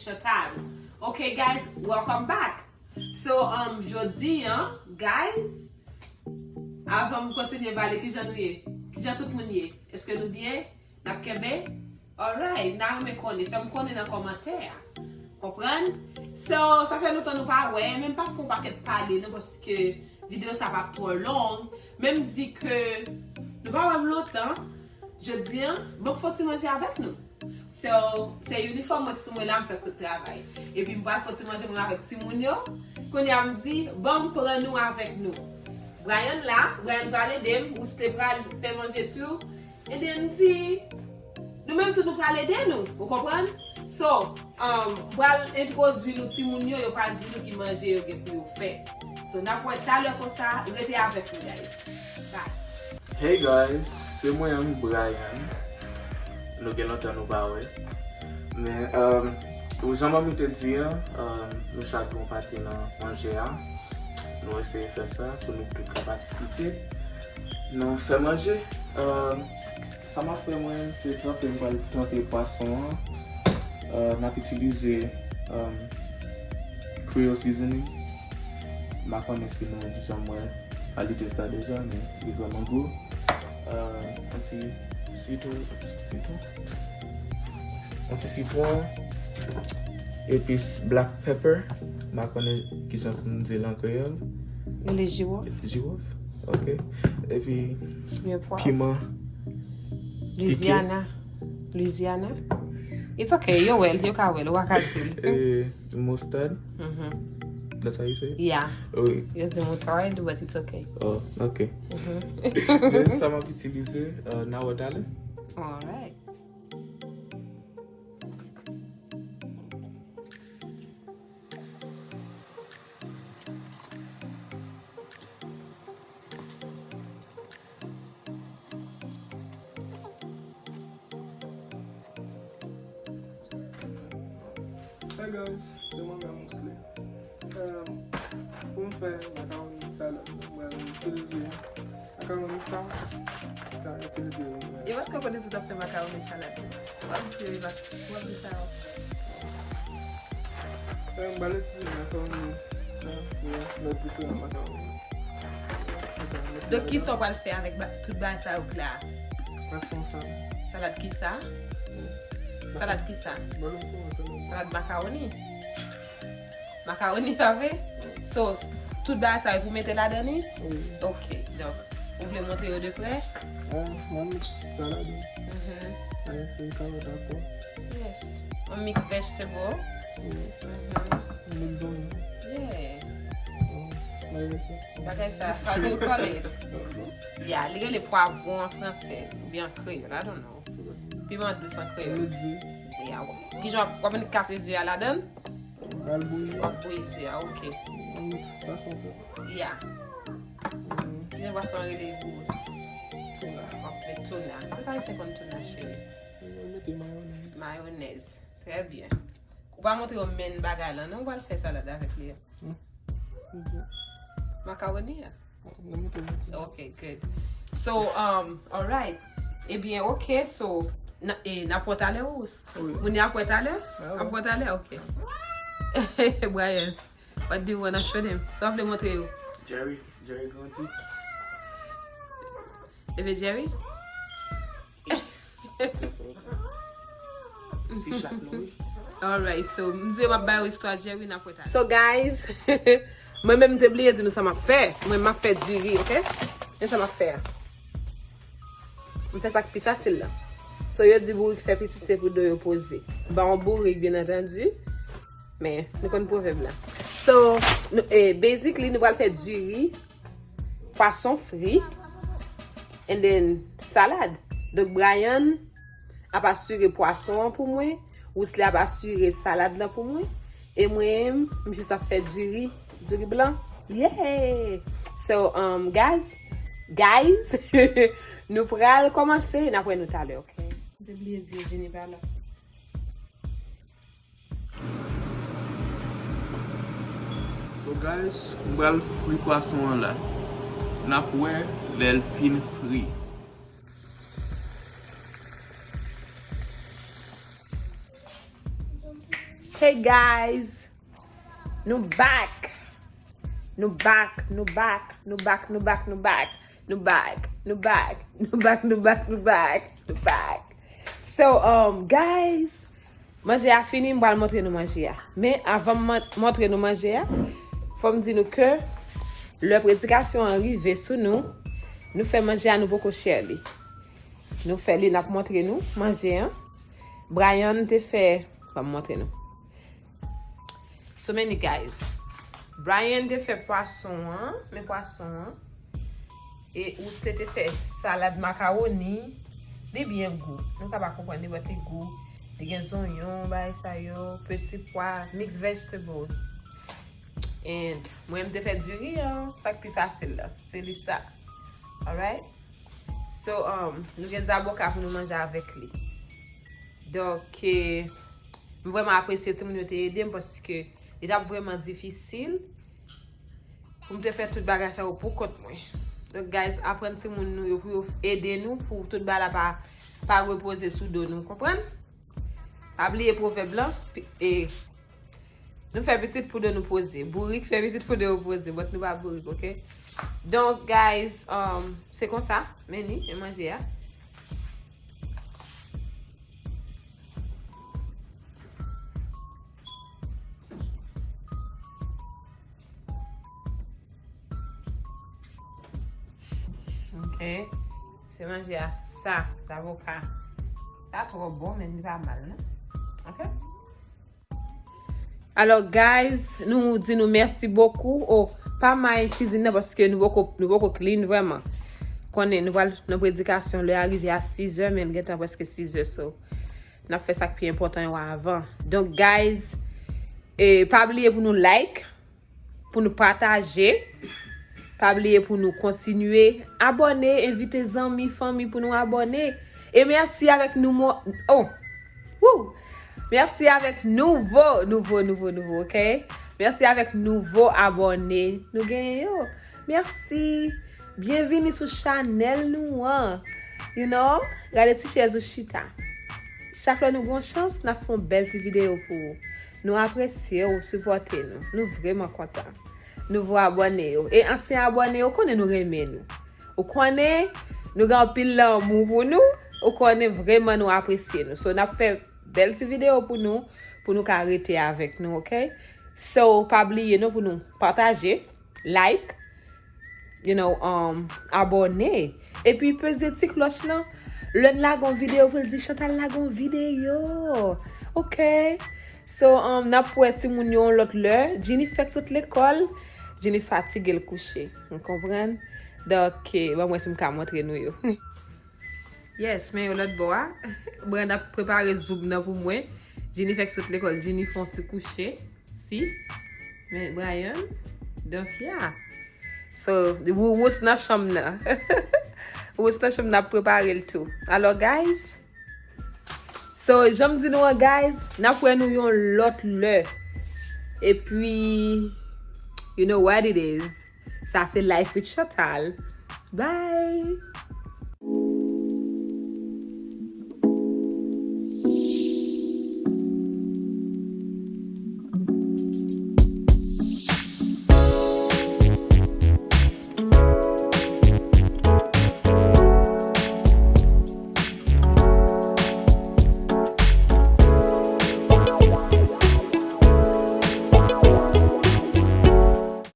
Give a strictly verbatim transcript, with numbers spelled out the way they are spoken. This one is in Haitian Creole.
Chantal. Ok, guys, welcome back. So, um, jodi an, guys, avan m kontinye pale, kijan nou ye? Kijan tout moun ye? Èske nou byen? N ap kenbe? Alright, n a renmen konnen. Fè m konnen nan kòmantè a. Konprann? So, sa fè lontan nou pa wè, men m pa fè yon pakèt pale, non, paske videyo sa p ap twò long. Men m di ke nou pa wè m lontan. Jodi an, bon, fè ti manje avèk nou. So, se inifòm mwen k sou mwen la, m fèk sot travay. Epi m pral fè ti manje mwen avèk timoun yo. Kounye a m di, bon, m pran nou avèk nou. Brian la, Brian pral ede m, Wousle pral fè manje tou. And then m di, nou menm tou nou pral ede nou, ou konprann? So, um, m pral entwodui nou timoun yo, yo pral di nou ki manje yo gen pou yo fè. So, n ap wè talè konsa, rete avèk nou, guys. Bye. Hey guys, se mwen menm Brian. Nou gen lontan nou pa wè. Men, um, ou jan manmi te di an, um, nou chak gen yon pati nan manje a. Nou eseye fè sa pou nou tout ka patisipe nan fè manje. Um, sa m ap fè mwen, se tranpe, m pral tranpe pwason an. Uh, n ap itilize, um, Creole seasoning. M pa konnen si nou janm wè kalite sa deja, men li vrèman gou. Euh, yon ti sitwon, sitwon. Yon ti sitwon. Epis black pepper. M pa konnen kijan pou m di l an kreyòl. Rele jiwòf. Jiwòf. Ok. Epi piman. Louisiana. Louisiana. It's okay, yo wè l, yo ka wè l, ou pa ka di l. E mustard. Mhm. That's how you say it? Yeah. Wi. Yo di moutarde, but it's okay. Oh, ok. Mhm. Men sa m ap itilize, uh, n a wè talè. Alright. Hey guys, se mwen menm Wousle. Um, pou m fè makawoni salad, mwen itilize makawoni sa. Ka itilize. Yo pa t ka konnen si w t ap fè makawoni salad. W ap di, w ap di sa. Eh, m pral itilize makawoni sa, yeah, lòt diferan makawoni. Donk, kisa w pral fè avèk ba-, tout bagay sa yo k la a? Mwen fè yon salad. Salad kisa? Wi. Salad kisa? Ban nou kòmanse non. Salad makawoni. Makawoni, pa vre? So, tout bagay sa yo pou mete ladan li? Wi. Ok, donk, ou vle montre yo de prè? Ah, mwen met sa ladan. Mhm. Ay, se kawòt ankò. Yes. On mix vegetable. Wi. Mhm. On mix zonyon. Yeah. Mm, mwen renmen sa. Bagay sa, how do you call it? Yeah, li rele pwavwon an franse, oubyen an kreyòl, I don't know. Piman dous an kreyòl. Met ze. Yeah, w-, kijan w ap, w ap vin kase ze a ladan? Al bouyi. W ap bouyi ze a, ok. Mwen met pwason sa. Yeah. Mhm. Kijan pwason an rele gwo? Tuna. W ap met tuna. Tout Ayisyen konn tuna, cheri. Mwen mete mayonèz. Mayonèz. Trè byen. Ou pa montre yo menm bagay lan, non, ou pral fè salad avèk li a. Hmm. Ok. Makawoni a? Non, montre, montre. Ok, good. So, um, alright. Ebyen, ok, so, na, e, n ap wè talè, Wous? Wi. Moun yo ap wè talè? Ah, ap wè talè? Ok. Brian, what do you wanna show them? Sa w vle montre yo? Jerry, Jerry grandi. Epi Jerry? Ti chat nou, wi. Alright, so, m di yo m ap ba yo istwa Jerry, n ap wè talè. So, guys, mwen menm m te bliye di nou sa m ap fè. Mwen, m ap fè diri, ok? Men sa m ap fè a. M fè sa k pi fasil la. So, yo di bourik fè pitit se pou do yo poze. M pa yon bourik, byen antandi. Men, nou konn pwovèb la. So, nou, eh, basically, nou pral fè diri, pwason fri, and then salad. Donk, Brian ap asire pwason an pou mwen, Wousle ap asire salad lan pou mwen, e mwen, m jis ap fè diri, diri blan. Yeah! So, um, guys, guys, nou pral kòmanse, n ap wè nou talè, ok? M te bliye di Jenny pa la. So guys, m pral fri pwason an la. N ap wè lè l fin fri. Hey guys! Nou back! Nou back, nou back, nou back, nou back, nou back. Nou back, nou back, nou back, nou back, nou back, nou back, nou back. So, um, guys, manje a fini, m pral montre nou manje a. Men avan m mon- montre nou manje a, fò m di nou ke lè predikasyon an rive sou nou, nou fè manje a, nou poko share li. Nou fè li, n ap montre nou manje an. Brian te fè, ban m montre nou. So many guys. Brian te fè pwason an, men pwason an. E Ousle te fè salad makawoni. Li byen gou. Nou ka pa konprann li, but li gou. Li gen zonyon, bagay sa yo, peti pwa, mix vegetables. And mwen, m te fè diri an, sa k pi fasil la. Se li sa. Alright? So, um, nou gen zaboka pou nou manje avèk li. Donk, eh, m vrèman apresye timoun yo te ede m paske li t ap vrèman difisil pou m te fè tout bagay sa yo pou kont mwen. Donk, guys, aprann timoun nou yo pou yo ede nou pou tout bagay la pa, pa repoze sou do nou, konprann? Pa bliye pwovèb lan, pi- e, nou fè pitit pou do nou poze. Bourik fè pitit pou do yo poze, but nou pa bourik, oke? Donk, guys, um, se konsa, men ni, e manje a. Ok. Se manje a sa, zaboka. Pa twò bon, men li pa mal, non? Ok? Alò, guys, nou di nou mèsi bokou. Oh, pa may kizin nan, paske nou poko, nou poko clean vrèman. Konnen, nou pral nan predikasyon, lè a rive a sizè, men l gentan prèske sizè, so n ap fè sa k pi enpòtan yo avan. Donk, guys, e, pa bliye pou nou like, pou nou pataje. Pa bliye pou nou kontinye abòne, envite zanmi, fanmi pou nou abòne. E mèsi avèk nou mo-, oh, woo! Mèsi avèk nouvo, nouvo, nouvo, nouvo, ok? Mèsi avèk nouvo abòne nou genyen yo. Mèsi. Byenvini sou chanèl nou an. You know, gade ti chèz ou chita. Chak lè nou gon chans, n ap fè yon bèl ti videyo pou ou. Nou apresye ou sipòte nou. Nou vrèman kontan. Nouvo abòne yo. E ansyen abòne yo, konnen nou renmen nou. Ou konnen, nou gen anpil lanmou pou nou. Ou konnen vrèman nou apresye nou. So, n ap fè bèl ti videyo pou nou, pou nou ka rete avèk nou, ok? So, pa bliye non pou nou pataje, like, you know, um, abòne. Epi peze ti klòch lan. Lè n lage yon videyo pou l di Chantal lage yon videyo. Ok? So, um, n ap wè timoun yo yon lòt lè. Jenny fèk sot lekòl. Jenny fatige l kouche. Ou konprann? Donk, eh, ban m wè si m ka montre nou yo. Yes, men yo lòt bò a. Brenda ap prepare zoub nan pou mwen. Jenny fèk sot lekòl. Jenny fè yon ti kouche. Si. Men Brian. Donk, yeah. So, Woowous nan chanm nan. Woowous nan chanm nan ap prepare l tou. Alò, guys. So, jan m di nou an, guys, n ap wè nou yon lòt lè. Epi, you know what it is. Sa se Life with Chantal. Bye!